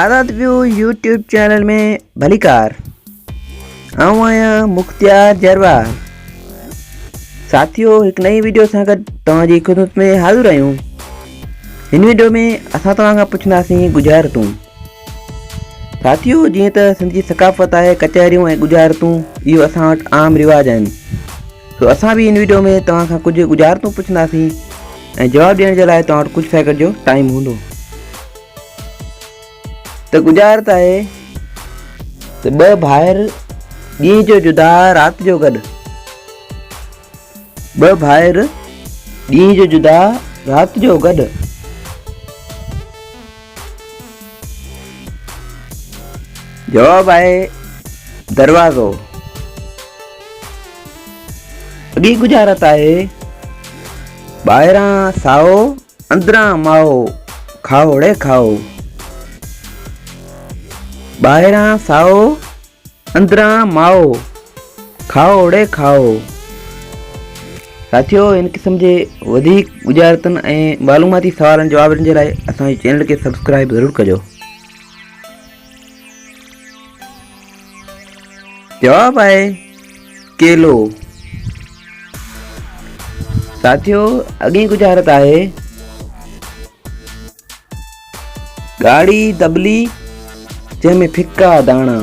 آزاد ويو YouTube channel ۾ ڀليڪار آئون آهيان مختيار جروار ساٿيو هڪ نئين ويڊيو سان گڏ توهان جي خدمت ۾ حاضر آهيون هن ويڊيو ۾ اسان توهان کان پڇنداسين ڳجهارتون ساٿيو جيئن ته سنڌ جي ثقافت آهي ڪچهريون ۽ ڳجهارتون اهو اسان وٽ عام رواج آهن سو اسان به هن ويڊيو ۾ توهان کان ڪجهه ڳجهارتون پڇنداسين ۽ جواب ڏيڻ جي لاء توهان وٽ ڪجهه سيڪنڊ جو ٽائيم هوندو ته ڳجهارت آهي ته ٻه ڀائر ڏينهن جو جدا رات جو گڏ. ٻه ڀائر ڏينهن جو جدا رات جو گڏ. جواب آهي دروازو. اڳي ڳجهارت آهي ٻاهران سائو اندران مائو کائو ڙي کائو. ٻاهران سائو اندران مائو کائو ڙي کائو. ساٿيو ان قسم جي وڌيڪ ڳجهارتن ۽ معلوماتي سوالن جوابن جي لاء اسان جي چينل کي سبسڪرائب ضرور ڪجو. جواب آهي ڪيلو. ساٿيو اڳين ڳجهارت آهي ڳاڙهي دٻلي جنهن ۾ ڦڪا داڻا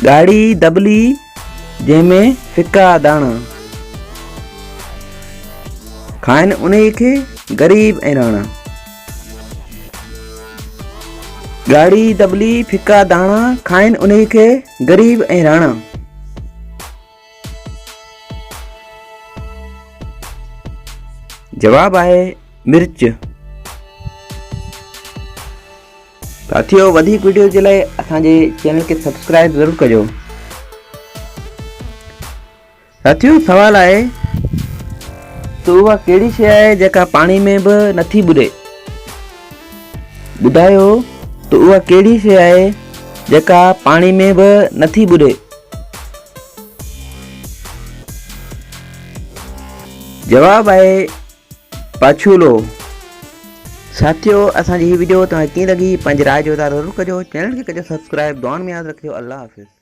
ڳاڙهي دٻلي جنهن ۾ ڦڪا داڻا کائن انهي کي غريب ۽ راڻا ڳاڙهي دٻلي ڦڪا داڻا کائن انهي کي غريب ۽ راڻا. جواب آهي مرچ. ساٿيو وڌيڪ وڊيو جي لاء اسان جي چينل کي سبسڪرائب ضرور ڪجو. ساٿيو سوال آهي ته اها ڪهڙي شيء آهي جيڪا پاڻي ۾ به نٿي ٻڏي؟ ٻڌايو ته اها ڪهڙي شيء آهي جيڪا پاڻي ۾ به نٿي ٻڏي؟ جواب آهي پاڇولو. ساٿيو اسان جي هي وڊيو توهان کي ڪيئن لڳي پنهنجي راء جو اظهار ضرور ڪجو چينل کي ڪجو سبسڪرائب دعائن ۾ ياد رکجو الله حافظ.